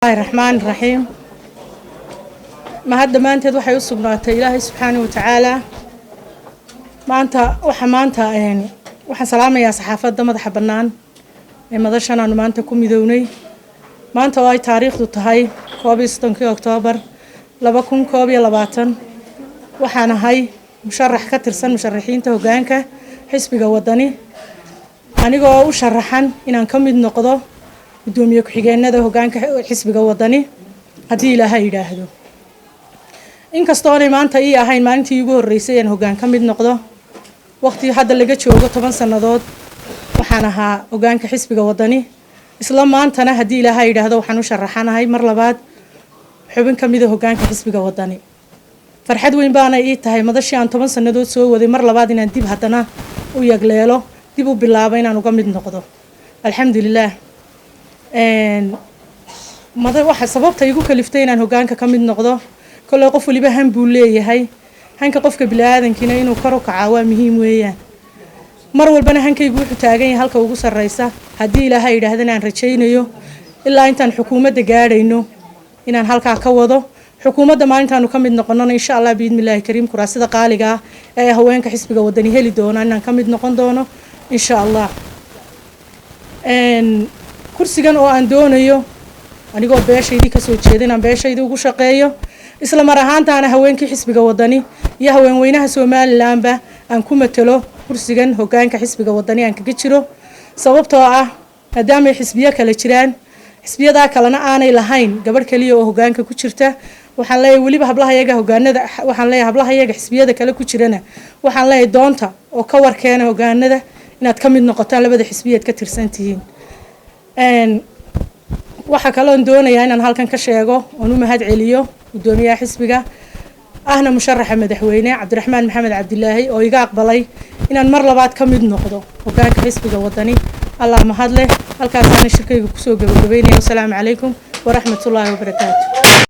Bismillaahi raxmaani raxiim. Mahad dhammaanteed waxay u sugnaatay Ilaahay subxaanahu watacaala. Maanta waxa maanta waxaan salaamayaa saxaafadda madaxa bannaan ee madashan aanu maanta ku midownay, maanta oo ay taariikhdu tahay 31-kii Oktoobar 2021. Waxaan ahay musharax ka tirsan musharaxiinta hoggaanka xisbiga Wadani, anigoo u sharaxan inaan ka mid noqdo guddoomiye ku-xigeenada hoggaanka xisbiga Wadani, haddii Ilaahay yidhaahdo. Inkastoonay maanta ii ahayn maalintii iigu horreysay aan hoggaan ka mid noqdo, waqti hadda laga joogo 10 sannadood waxaan ahaa hoggaanka xisbiga Wadani. Isla maantana, haddii Ilaahay yidhaahdo, waxaan u sharaxanahay mar labaad xubin ka mida hoggaanka xisbiga Wadani. Farxad weyn baana ii tahay madashii aan 10 sannadood soo waday mar labaad inaan dib haddana u yagleelo, dib u bilaabo inaan uga mid noqdo. Alxamdulilaah. Mada waxa sababta igu kaliftay inaan hoggaanka ka mid noqdo, kolley qof waliba han buu leeyahay. Hanka qofka bini-aadankiina inuu kor u kacaa waa muhiim weeyaan. Mar walbana hankaygu wuxuu taagan yahay halka ugu sarreysa. Haddii Ilaahay yidhaahdana, aan rajaynayo ilaa intaan xukuumadda gaadhayno inaan halkaa ka wado. Xukuumadda maalintaanu ka mid noqonona, insha Allah, biidni Illaahi kariim, kuraasida qaaliga ah ee haweenka xisbiga Wadani heli doonaan inaan ka mid noqon doono, insha Allah. Kursigan oo aan doonayo, anigoo beeshaydii kasoo jeeda, inaan beeshaydii ugu shaqeeyo, isla mar ahaantaana haweenkii xisbiga Wadani iyo haweenweynaha Somalilandba aan ku matalo kursigan hoggaanka xisbiga Wadani aan kaga jiro, sababtoo ah maadaamay xisbiyo kale jiraan, xisbiyadaa kalena aanay lahayn gabadh keliya oo hoggaanka ku jirta. Waxaan leeyahay weliba hablaha yaga hogaanada, waxaan leeyahay hablaha yaga xisbiyada kale ku jirana, waxaan leeyahay doonta oo ka warkeena hogaanada inaad ka mid noqotaan labada xisbiyeed ka tirsan tihiin. Waxaa kaloon doonayaa inaan halkan ka sheego oon u mahad celiyo guddoomiyaha xisbiga ahna musharaxa madaxweyne Cabdiraxmaan Maxamed Cabdilaahi oo iga aqbalay inaan mar labaad ka mid noqdo hogaanka xisbiga Wadani. Allah mahad leh. Halkaasaana shirkayga kusoo gabagabeynaya. Wasalaamu calaykum waraxmatullaahi wabarakaatu.